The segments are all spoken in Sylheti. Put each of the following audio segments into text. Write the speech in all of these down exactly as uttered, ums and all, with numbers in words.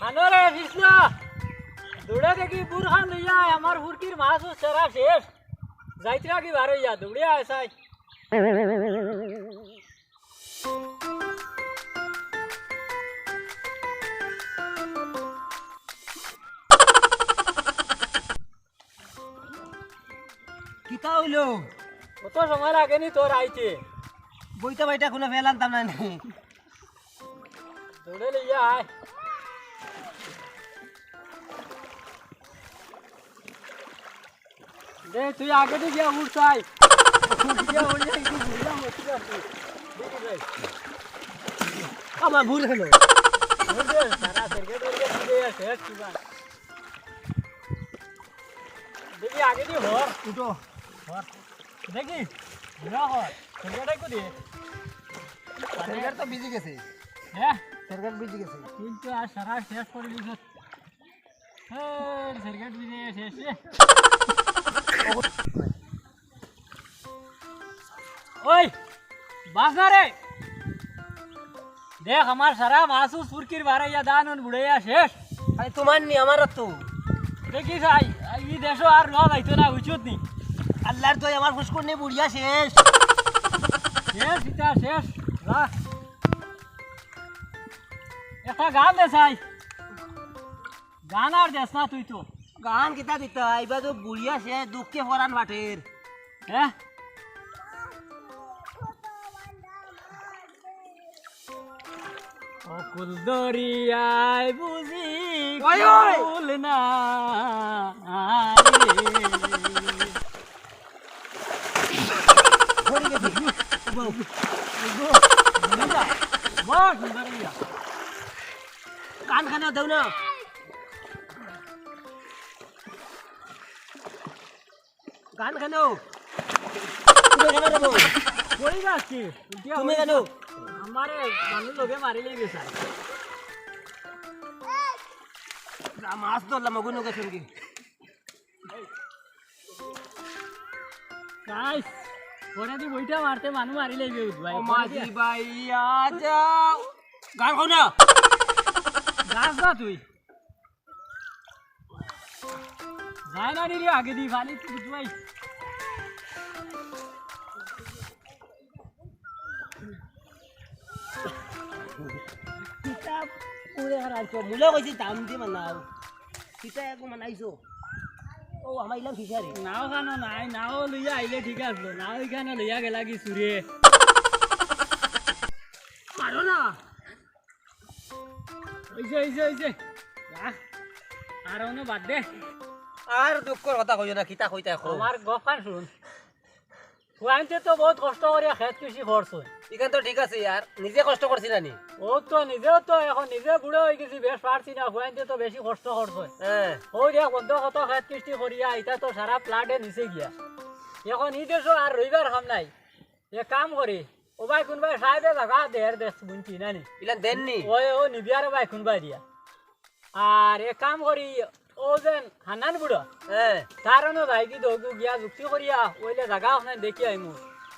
আনো রে কৃষ্ণ, দৌড়ে দেখি বুরখান লইয়া আয়, আমার ফুরকির মাছ ও সারা শেষ। যাইতরা কি বার অইয়া, দৌড়ে আয় চাই। কিতা অইলো? অত সময় লাগে নি তোর আইতে? বইতা বাইটা কুনু ফেল আনতাম না নি। দৌড়ে লইয়া আয়। দে, তুই আগেদি গিয়া উঠ চাই। গিয়া উঠ, গিয়া উঠ, গিয়া উঠ, গিয়া উঠ। দেখি ভাই। আমার ভুল হলো। ভুল দে, সারা সেরকে দৌড়ে গিয়া তুই দে, শেষ কিবা। দেখি, আগেদি হর। উঠো। হর। দেখি, ঘুরা হর। সেরকেটা একটু দে। সেরকেট তো ভিজি গেছে। হ্যাঁ? সেরকেট ভিজি গেছে। কিন্তু আর সারা শেষ করি দিছ। হ্যাঁ, সেরকেট ভিজি গেছে, শেষ। ওই, বাস না রে। দেখ, আমার সারা মাছ ও ফুরকির বারে ইয়া দান অন বুড়াইয়া শেষ। আরে তোমার নি, আমার তো। দেখি চাই, ই দেশো আর রোয়া যাইতো না, বুঝছত নি? আল্লাহর দোয়াই আমার ফুসকুর নি বুড়িয়া শেষ। শেষ, ইটা শেষ। যা। একটা গান দে চাই। গান আর দেস না তুই তো। গান কিতা দিতা? ইবা তো বুড়িয়া শেষ, দুঃখে পরান ফাটের। হ্যাঁ? অকুল দরিয়ায় বুঝি ওই, ওই। কুল নাই। ধরে গেছি। উবাও। উবাও। বস, ধরে গেছি। গান খানো দেও না। গান খানো। তুমি খানো দেবো। কই যাচ্ছি? তুমি খানো। আমারে মানুষ লগে মারি লই গেছে। যা মাছ ধরলাম, ওগুলো গেছেন কি? গাইস, পরে দি বইটা মারতে মানু মারি লাইবে উঠ ভাই। ও মাঝি ভাই, আ যাও। গান কও না। গাছ না তুই। যায় না রে, আগে দি ফালি তুই উঠ ভাই। কিতা পুরে আর আইছো, মুলা কইছি দাম দি মানাও। কিতা একো মানাইছো? ও, আমার ইলাম ফিশারি। নাও খানো নাই, নাও লইয়া আইলে ঠিক আছিল, নাও ইখানো লইয়া গেলা কি চুরে। মারো না। অইছে, অইছে, অইছে। রাখ। আর অনো বাদ দে। আর দুঃখর কথা কইও না, কিতা কইতা কও। আমার গফ খান শুন। ফুয়াইন্তে তো বউত কষ্ট করিয়া খেত কৃষি করছইন। ইখান তো ঠিক আছে, আর নিজে কষ্ট করছি না নি? ও তো নিজেও তো এখন নিজে বুড়া অই গেছি, বেশ পারছি না, ফুয়াইন্তে তো বেশি কষ্ট করছইন। হ্যাঁ। ও দেখ বন্ধ কত খেত কৃষি করিয়া, ইটা তো সারা flood-এ নিচে গিয়া। এখন ই দেশো আর রইবার কাম নাই। এক কাম করি, ও ভাই কুনবায় সাহেবে জাগা দের দেশ বুনছি না নি? ইলান দেন নি? ওই ও নিবিয়ার ভাই কুনবায় দিয়া। আর এক কাম করি, ও যেন হান্নান বুড়া, হ্যাঁ। তার অনো যাইগি দগু গিয়া যুক্তি করিয়া, ওইলে জাগা অখান দেখি আইমু।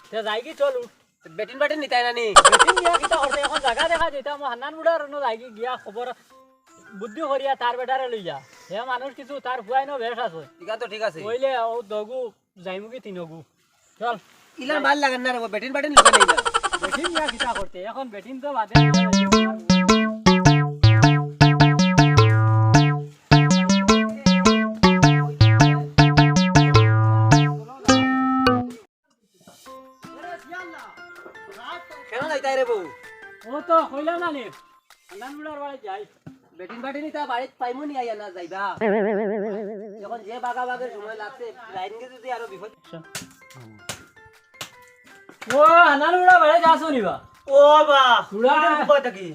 তে যাইগি চল উঠ। বেটিন বাটিন নিতায় না নি? বেটিন নিয়া কিতা করতে, এখন জাগা দেখা দিতাম, ও হান্নান বুড়ার অনো যাইগি গিয়া খবর বুদ্ধি করিয়া তার বেটারে লইয়া। হে মানুষ কিছু তার ফুয়াইনও বেশ আছে। ইখান তো ঠিক আছে। ওইলে ও দগু যাইমুগি তিনগু। চল। ইলান ভালা লাগে না রে, ও বেটিন বাটিন লগে নেই না। বেটিন নিয়া কিতা করতে? এখন বেটিন তো বাদে। কেনে যাইতায় রে বউ? ও তো কইলাম না নি। হান্নান বুড়ার বাড়ি যাই। বেটিন বাটিন ইতা বাড়িত পাইমু নি আইয়া না যাইবা? এখন যে বাগা বাগের সময় লাগছে, লাইন গেছে যদি আরো বিপদ। ও, হান্নান বুড়া বাড়ি যাছো নি বা? ও বা, বুড়া। তুই তো কই থাকি?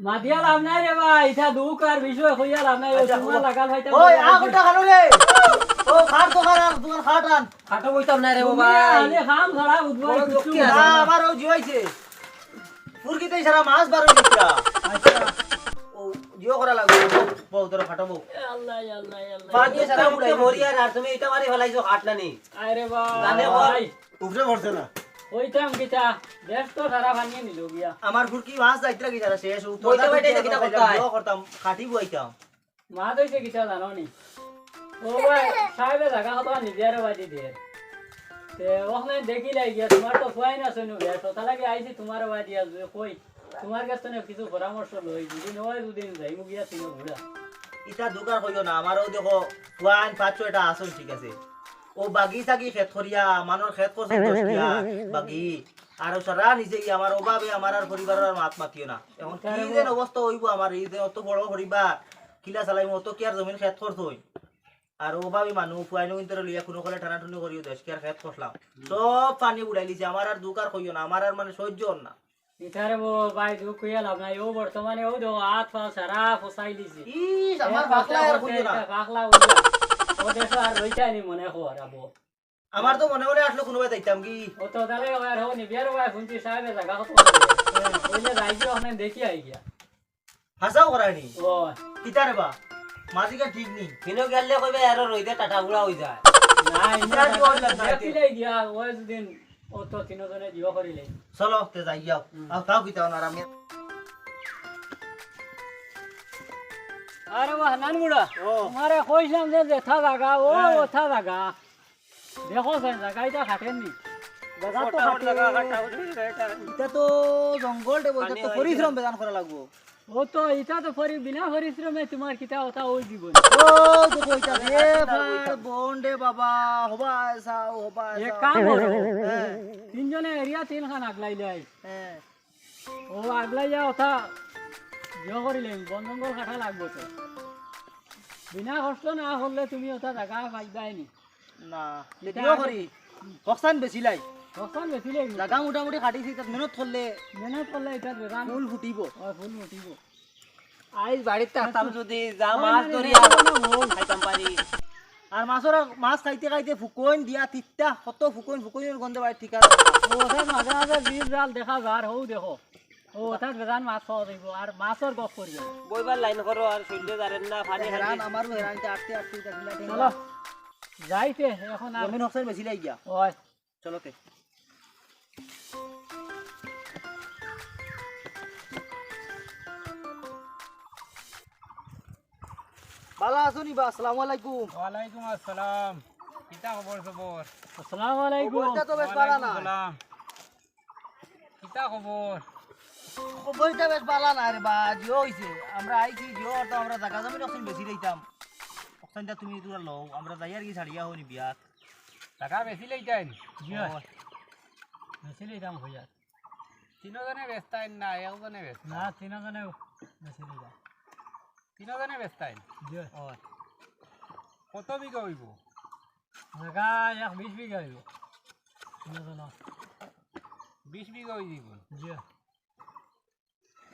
মাতিয়া লাভ নাই রে বা, ইতা দুখ আর বিষয় কইয়া লাভ নাই, ও আচ্ছা, তোমার ও। লাগাল ভাইটা ওই, বলে আ, আছে। কোনটা খানো রে? ও, খাট তো খাট, আর তোমার খাট আন। খাটো বইতাম না রে ও তুমি ভাই। আনে খাম খারাপ উঠবো, বড় কিচ্ছু দুঃখে না। আছি। আমার ও জিওইছে। ফুরকিতে সারা মাছ বার হয়ে গেছে। আচ্ছা। ও, জিও করা লাগবে। বউ, ধরো, ফাটাবো। এ আল্লাহ, এ আল্লাহ, এ আল্লাহ। বাদ দিয়ে সারা উঠে মরি আর, আর তুমি এটা মারি ফেলাইছো, হাট না নি। আরে ভাই। জানে ভাই। উপরে পড়ছে না। কইতাম কিতা, দেশ তো সারা পানিয়ে নিল গিয়া। আমার ফুরকি মাছ যাইতরা কিতা শেষ, ও বইতে বইতে কিতা করতাম? খাটি বইতাম। মাত অইছে কিতা জানো নি? ও ভাই, সাহেবে জাগা কত নিবিয়ারে বাদি দের। তে ওখানে দেখিলাই গিয়া, তুমার তো ফুয়াইন আছে নু গিয়া, তো তার লাগি আইছি তুমার বাদি আসবে, কই? তুমার গেছ থনে কিছু পরামর্শ লই, দুদিন অয় দুদিন যাইমু গিয়া তিনো বুড়া। ইতা দুখ আর কইও না, আমারও দেখো, ফুয়াইন পাঁচ ছয়টা আছইন, ঠিক আছে। ও বাগি সাগি খেত করিয়া, মানষর খেত করছে দশ কিয়া, বাগি। আর ও সারা নিজে ই আমার অভাবে আমার আর পরিবারর আর মাত মাতিও না। এখন কি যেন অবস্থা অইবো আমার, ই যে অত বড় পরিবার, কিলা চালাইমু, অত কিয়ার জমিন খেত করছইন। আর অভাবি মানুষ, ফুয়াইনও কিন্তু লইয়া কুনু কলে টানাটুনি করিও দশ কিয়ার খেত করলাম। সব পানি উড়াইলিছে, আমার আর দুখ আর কইও না, আমার আর মানে সহ্য অর না। ইতারে বো ভাই, দুখ কইয়া লাভ নাই। ও বর্তমানে ও দেখো, আত পা সারা ফসাই লিছে। ইস, আমার এ পাখলা আর পাখলা কইও না। ইটা পাখলা অইয়া। ও দেখো, আর রইতায় নি মনে কর, আবো। আমার তো মনে মনে আসলো কুনুবায় যাইতাম গি। ও তো তাহলে ও আর হো নি, বিয়ার ভাই, হুনছি সাহেবে জাগা কত বলে। হ্যাঁ। কইলে যাই গিয়া, ওখানে দেখি আই গিয়া। হাছাউ করায় নি? ও। কিতা রে বা? মাঝিকে ঠিক নি? হিনো গেলে কইবে, এরো রইদে টাটা বুড়া অই যায়। না, ইটা ইনো কি অইলো না? দেখিলাই গিয়া, ওই দুদিন ও তো তিনোজনে জিও করিলে। চলো, তে যাই যাও। হুম। আও, তাও কিতা অনার আমি। আরে বাহ, নান বুড়া, ও। তুমারে কইছিলাম যে যেথা জাগা, ও, হ্যাঁ। ওথা জাগা। দেখো চাই, জাগা ইটা খাটের নি। জাগা তো খাটের। ইটা তো জঙ্গল দেবো, ইটা তো পরিশ্রম বেজান করা লাগবো। ও তো, ইটা তো পরি-, বিনা পরিশ্রমে তুমার কিতা ওটা ওই জীবন। ও, দেখো, ইটা রে, পাহাড়, বন রে বাবা, হবা চাও, হবা চাও। এক কাম করো। হ্যাঁ। তিনজনে এরিয়া তিনখান আগলাইলাই। হ্যাঁ। ও আগলাইয়া ওটা ইয়ে করিলে, বন জঙ্গল কাটা লাগবো তো। বিনা কষ্ট না করলে তুমি ওটা জাগা পাইবায় নি। না, ইটা যদিও আগে করি, হকসান বেচিলাই। হকসান বেচিলাই। জাগা মোটামুটি কাটিছি, তাত মেহনত করলে মেহনত করলে ইটা বেজান। ফুল ফুটিব। অয়, ফুল ফুটিব। আইজ বাড়িত থাকতাম যদি যা মাছ ধরিয়া খাইতাম পারি। আর মাছর, মাছ খাইতে খাইতে ফুকইন দিয়া তিতা, কত ফুকইন, ফুকইনর গন্ধে বাড়িত ঠিকানা। ও, অতাত মাঝে মাঝে বিষ জাল দেখা যার, হউ দেখো। ও, অতাত বেজান মাছ পাওয়া যাইব, আর মাছর গপ করিও। বইবার লাইন করো, আর শরীরে জারেন না, পানি হেরান, খাইতে। আমারও হেরান, আটতে আটতে উঠা ঠেলা ঠেলা। চলো, যাইতে এখন আর। জমিন হকসান বেচিলাই গিয়া। ওই। চলো তে। ভালা আছো নি বা? আসসালামু আলাইকুম। ওয়ালাইকুম আসসালাম। কিতা খবর সবর? আসসালামু আলাইকুম। খবরটা তো বেশ ভালা না। ওয়ালাইকুম সালাম। কিতা খবর? খবরটা বেশ ভালা না রে বা, জিও অইছে। আমরা আইছি, জিও অর তো আমরা জাগা জমিন অকসিন বেচিলাইতাম। অকসিনটা তুমি তোরা লও, আমরা যাইয়ার গি ছাড়িয়া হও নি বিয়াত। জাগা বেচিলাইতায় নি? জি অয়। ও। বেচিলাইতাম কইয়ার। তিনোজনে বেচতায় না, একজনে বেচতা? না, তিনোজনে বেচিলাইতাম। তিনোজনে বেচতায় নি? জি অয়। ও। কত বিঘা অইব? জাগা এক বিশ বিঘা অইব। তিনোজনে। বিশ বিঘা অই যিব? জি অয়।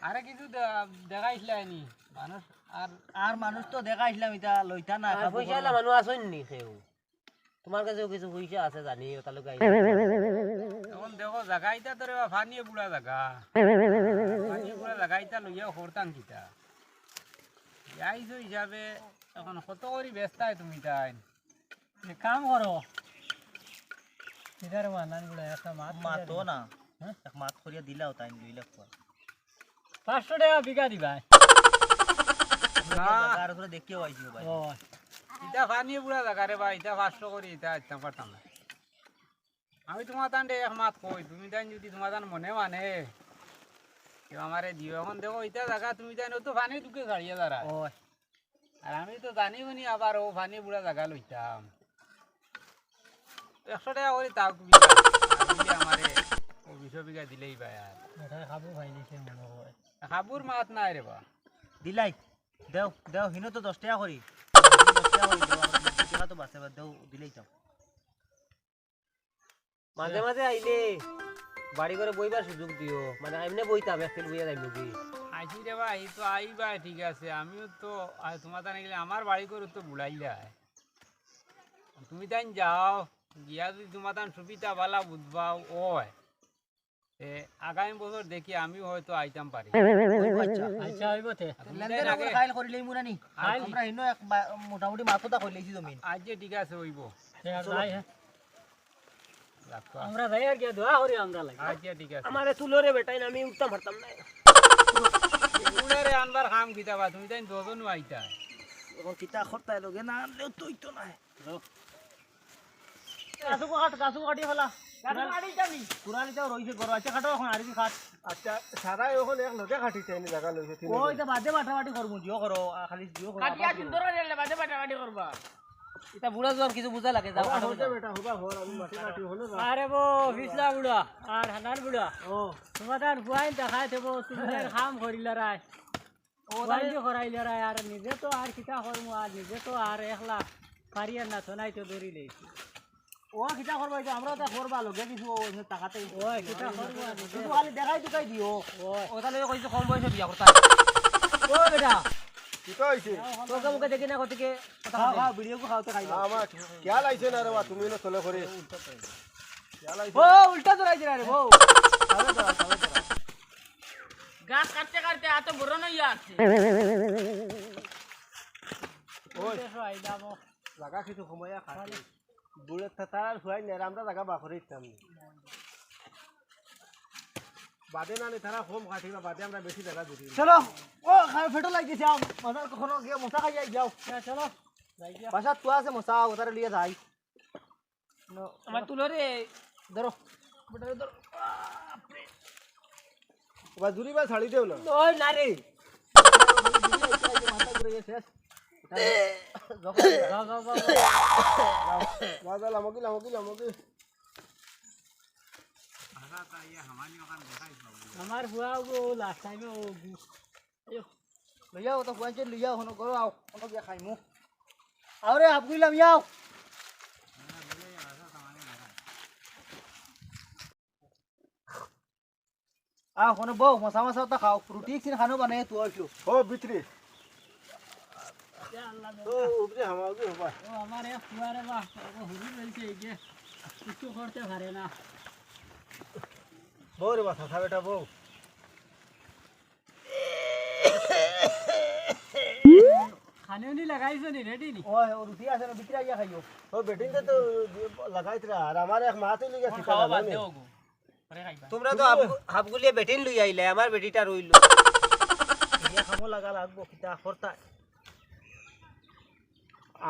আরে কিছু দে-, দেখাইছলায় নি? মানুষ আর আর মানুষ তো দেখাইছলাম, ইতা লইতা না, আর খাবো পয়সাআলা করবো। মানুষ আছইন নি কেউ? তুমার কাছেও কিছু পয়সা আছে জানি, অতা লগে আইছি। এখন দেখো, জাগা ইতা তো রে বা পানিয়ে বুড়া জাগা। পানিয়ে বুড়া জাগা ইতা লইয়া করতাম কিতা? আইছো হিসাবে এখন কত করি বেচতায় তুমি তাইন? এক কাম করো। ইদার মানান গুলা একটা মাত করিয়া মাতো দিও। না। হ্যাঁ? এক মাত করিয়া দিলাও তাইন দুই লাখ কর। পাঁচশো টেকা বিঘা দিবায়। না। জাগার উপরে দেখিও আইছি ভাই। ও। ইটা পানিয়ে বুড়া জাগা রে ভাই, ইটা পাঁচশো করি, ইটা আইতাম পারতাম না। আমি তুমার তানরে এক মাত কই, তুমি তাইন যদি তুমার তান মনে মানে, কেউ আমারে দিও। এখন দেখো, ইটা জাগা তুমি তাইন অত পানির দুখে ছাড়িয়া দাঁড়ায়। ওই। আর আমি তো জানিও নি আবার অউ পানিয়ে বুড়া জাগা লইতাম। একশো টেকা করি তাও বিঘা। আর যদি আমারে অউ বিশ বিঘা দিলেই পায় আর। এটা খাবো ভাই নিছে মনে হয়। খাবুর মাত নাই রে বা। দিলাই। দেও, দেও, হিনো তো দশ টেকা করি। দশ টেকা করি দেও, আমার বিশ টেকা তো বাঁচে, দেও, দিলেই যাও। মাঝে মাঝে আইলে বাড়ি ঘরো বইবার সুযোগ দিও, মানে এমনে বইতাম, এক ফিল বইয়া যাইমু গি। আইছি রে ভাই, তো আইবা, ঠিক আছে, আমিও তো, আ, তুমার তানে গেলে আমার বাড়ি ঘরো তো বুলাইলায়। তুমি তাইন যাও, গিয়া যদি তুমার তান সুবিধা বালা বুঝবাও অয়, তে আগামী বছর দেখি আমিও হয়তো আইতাম পারি। অইবো, আচ্ছা। আচ্ছা, অইবো তে। আর তুমি লেনদেন তাইন আগে ফাইল করিলেই মুরানি। ফাইল? আমরা হিনো এক বা-, মোটামুটি মাত কথা কইলাইছি জমিন। আচ্ছা, ঠিক আছে, অইবো। তে আর চলো। যাই, হ্যাঁ। আমরা যাই আর গিয়া দোয়া করি আমরা লাগি। আচ্ছা, ঠিক আছে। আমারে তুলো রে বেটাইন, আমি উঠতাম পারতাম না। উড়ারে আনবার কাম কিতা বা, তুমি তাইন দুইজন আইতা। অখন কিতা করতায়, লগে না আনলেও তো অইতো নায়। গাছও কাট, গাছও কাটি ফেলা। গাছও কাটি যাবি। পুরানিটাও রইছে গরো, আচ্ছা কাটো অখন, আর কি কাট। আচ্ছা, সারাই অখন এক লগে কাটি চাইনি জাগা লইছে, তিন ওই তো বাদে বাটাবাটি করমু, জিও করো, আ, খালি জিও করো। কাটিয়া সুন্দর করে দিলে বাদে বাটাবাটি করবা। ইতা বুড়া জোয়ান কিছু বুঝা লাগে, যাও, হবা, কাটো, হবা যাও। বেটা, হবা, হর, আমি মাটি কাটি হলো না। আরে বো, পিছলা বুড়া, আর হানান বুড়া। ও। তোমার তার ফুয়াইন দেখাই দেবো, তুমি তার কাম করিলা রায়। ও, ফুয়াইন তাহলে যে করাইলা রায়, আর নিজে তো আর কিতা করমু, আর নিজে তো আর একলা পারিয়ার না, তো নাই তো দৌড়ি লইছি। ও, কিতা করবা, এই তো আমরাও তা করবা, লগে কিছু ও, ও, টাকাতে। ও, কিতা করবা, নিজে। শুধু খালি দেখাই টুকাই দিও। ও। ও, তাহলে কইছে কম বয়সে বিয়া করতা। ও, বেটা। কিতা অইছে? তোকে মুখে দেখি না, কতিকে কথা খাও, বলতে। খাও, ভিডিও কো খাও, তো খাই না, যাও। আমার খেয়াল আইছে না রে বা, তুমি না চলে করে। খেয়াল আইছে। ও, উল্টা ধরাই দিলা রে, বউ। তাহলে ধরা, তাহলে ধরা। গাছ কাটতে কাটতে এত বড় নই আর। ওই। দেখো, এই দামও। লাগা কিছু সময় আর খালি। বুড়ে তা-, তারা আর হুয়াই না, আমরা জাগা বাখরে দিতাম না। বাদে না নে, তারা কম কাটিবা, বাদে আমরা বেশি জাগা ধরি। চলো, ও, খাই ফেটো লাগিছে, আম, বাজার কখনো গিয়া মশা খাইয়া যাও। হ্যাঁ, চলো, যাই গিয়া। বাসাত তো আছে মশা, ওটারে লিয়ে যাই। নো, আমার তুলো রে। ধরো, বেটারে ধরো। বাপরে। ওবা, জুরি বা ছাড়ি দেও না। ওই না রে। মাথা ঘুরে গেছে। যাও, যাও, যাও, যাও। যাও, যাও, লামকি, লামকি, লামকি। আমার ফুয়া ও লাস্ট টাইমে ও গু-, আইও। লইয়াও তো ফুয়াইন চল, লইয়াও, হনো করো, আও, হনো গিয়া খাইমু। আও রে, হাফ গুইলাম, ইয়াও। আও, হনো বউ, মশা মশা তো খাও, রুটি একদিন খানো বানাই তো আইছো। ও, ভিতরে। ও, উপরে হামা, উপরে হামা। ও, আমার এক ফুয়া রে বা, ও হুরু বলছে এই যে, কিছু করতে পারে না। বউ রে বা, থাথা বেটা বউ। খানি উনি লাগাইছো নি, রেডি নি? ও, ও রুটি আছে না, ভিতরে আইয়া খাইও। ও, বেটিন তো লাগাইতরা, আর আমার এক মাতে লিগা ওর সিটা খাওয়া বাদ জানো নি? দেও গো। পরে খাইবা। তোমরা তো হাফ-, হাফগুলিয়ে বেটিন লই আইলে, আমার বেটিটা রইল। ইয়া খামো লাগা লাগবো, কিতা করতা?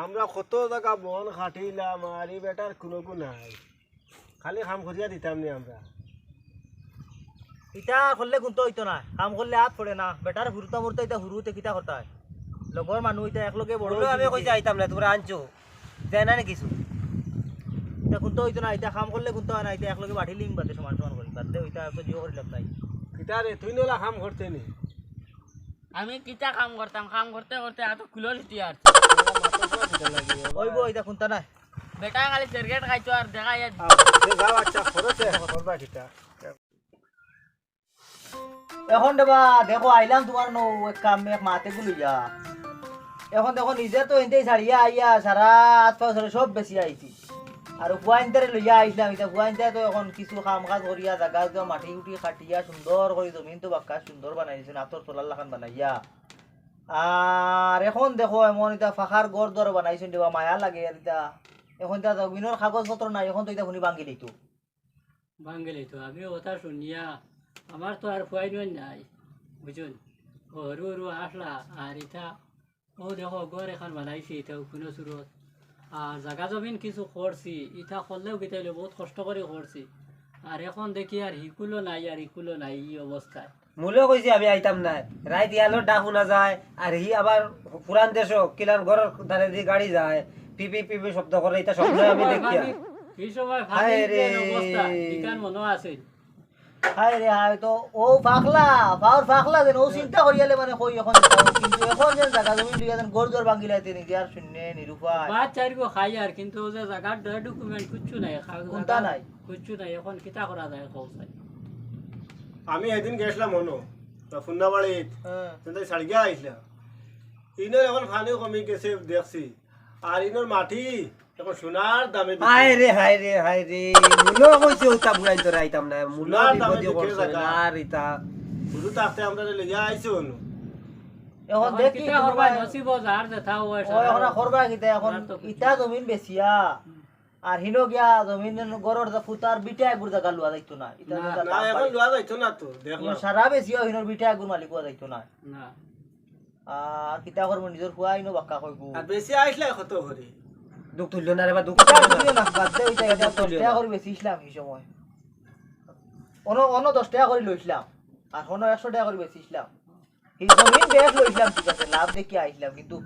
আমরা কত জাগা বন কাটিলাম, আর ই বেটার কোনো গু নাই। খালি কাম করিয়া দিতাম নি আমরা। ইতা করলে কুন্তা অইতো না, কাম করলে আত পড়ে না। বেটার হুরুতা মুরুতা ইতা হুরুতে কিতা করতা অয়? লগর মানুষ ইতা একলগে বড় বলো, আমি অইছি। কইতে আইতাম না, তোমরা আনছো। দেয় না নি কিছু। ইতা কুন্তা অইতো না, ইতা কাম করলে কুন্তা অয় না, ইতা একলগে বাটিলিম বাদে সমান সমান করি। বাদ দে, ইতা তো জিও করি লাভ নাই। কিতা রে, তুই নলা কাম করতে নি? আমি কিতা কাম করতাম, কাম করতে করতে এত কুলো লিতি আর। ওই বো, ইতা কুন্তা নাই। বেটা খালি সিগারেট খাইতো আর দেখা যায়। আ, এ যাও, আচ্ছা, খরচ এ, করবা কিতা? এখন রে বা, দেখো, আইলাম তোমার নু এক কাম, এক মাতে গু লইয়া। এখন দেখো, নিজে তো হিনতেই ছাড়িয়া আইয়া, সারা আত পাও ছাড়া সব বেশি আইছি। আর ফুয়াইনতারে লইয়া আইছিলাম, ইতা ফুয়াইনতায় তো এখন কিছু কাম কাজ করিয়া, জাগা উগা মাটি উটি কাটিয়া, সুন্দর করি জমিন তো বাক্কা সুন্দর বানাই দিছইন, আতর তলার লাখান বানাইয়া। আর এখন দেখো, এমন ইতা ফাঁকার ঘর দুয়ার বানাইছইন রে বা, মায়া লাগে আর ইতা। এখন ইতা জমিনর কাগজপত্র নাই, এখন তো ইতা হুনি ভাঙ্গিলিতো। ভাঙ্গিলিতো, আমিও কথা শুনিয়া, আমার তো আর ফুয়াইন নাই, বুঝছইন? ও হুরু হুরু আসলা, আর ইতা, ও দেখো, ঘর এখান বানাইছি, ইতা কোনো সুরত। আর জাগা জমিন কিছু করছি, ইতা করলেও কিতা অইলো, বহুত কষ্ট করি করছি। আর এখন দেখি আর হিকুলো নাই, আর হিকুলো নাই, ই অবস্থায়। মুলো কইছি আমি আইতাম নায়। রাইত ইয়ালোর ডাক হুনা যায়, আর হি আবার পুরান দেশো কিলান ঘরর ধারেদি গাড়ি যায়, পিপি পিপি শব্দ করে, ইতা শব্দ আমি দেখি আর। ই সময় হায় ফানির রে। যেন অবস্থা, ইখান মনো আছে। হায় রে হায়, তো ও পাকলা, পাওর পাকলা যেন, ও চিন্তা করিয়ালে মানে কই এখন যাইতাম। কিন্তু এখন যেন জাগা জমিন লইয়া যেন ঘর দুয়ার ভাঙ্গিলাইতে নিজে আর শূন্য নিরুপায়। বাদ চাইরগু খাই আর, কিন্তু ও যে জাগার ডকুমেন্ট কিচ্ছু নাই, কাগজ কুন্তা জাগা নাই। কিচ্ছু নাই, এখন কিতা করা যায়, কও চাই। আমি এদিন গেছিলাম হনো, তো ফুন্না বাড়িত, হ্যাঁ। তো তাই ছাড়িয়া আইছিলাম। ইনোর এখন পানি কমি গেছে দেখছি, আর ইনোর মাটি এখন সোনার দামে বিক্রি। হায় রে, হায় রে, হায় রে, মুলো কইছে ওটা বুড়াই তো রাইতাম না, মুলো সোনার দামে বিপদে বিক্রি করছে জাগা। না রিতা। শুধু থাকতে আমরা লইয়া আইছো হনো। এখন এখন দেখি কিতা করবা, তোমার নসিব যার যেটা হয়, ও এখন সারা করবা কিতা, এখন আর তো কিছু ইটা নাই। জমিন বেচিয়া। আর হিনো গিয়া জমিন গরর দা ফুতার বিটা এগুর জাগা লওয়া যাইতো না। ইটা না, জাগা না, দাম এখন বাড়ি। লওয়া যাইতো না তো, দেখলাম। সারা বেশি হিনোর বিটা এগুর মালিক হওয়া যাইতো না। না। আর কিতা করবো, নিজর ফুয়া ইনো বাক্কা কইবো। আর বেশি আইসলে কত করি? দুখ তুললো না রে বা, দুখ ইটা তুললো না। তুলিও না, বাদ দে, ওইটা, এটা দুখ তুলিও দশ টাকা না। করি বেশি ইসলাম এই সময়। অনো, অনো দশ টাকা করি লইছিলাম, আর অনো একশো টাকা করি বেশি ইসলাম। এই জমিন বেশ লইছিলাম, ঠিক আছে, লাভ দেখি আইছিলাম, কিন্তু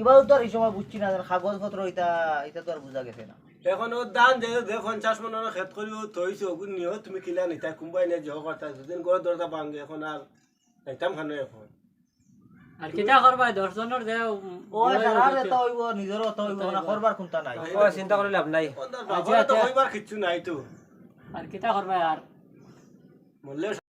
ইবাও তো আর এই সময় বুঝছি না, কাগজপত্র ইটা, ইটা তো আর বুঝা গেছে না। এখন ও ধান যে, যে পঞ্চাশ মন ওরা খেত করি ও থইছে, ওগুন নিও তুমি কিলা নিতা, কুম্বাই নিয়ে জহ করতা, দুদিন করে দরজা ভাঙে, এখন আর যাইতাম খানো এখন। আর কিতা করবায়, দশ জনর যে, উম, ও, দুই সারা জন রে তো হইবো, নিজেরও তো হইবো, না হইবো। করবার কোনটা নাই। ও, চিন্তা করি লাভ নাই। ও, তার আচ্ছা, বাবারও তো আচ্ছা। কইবার কিচ্ছু নাই তো। আর কিতা করবায় আর? মরলে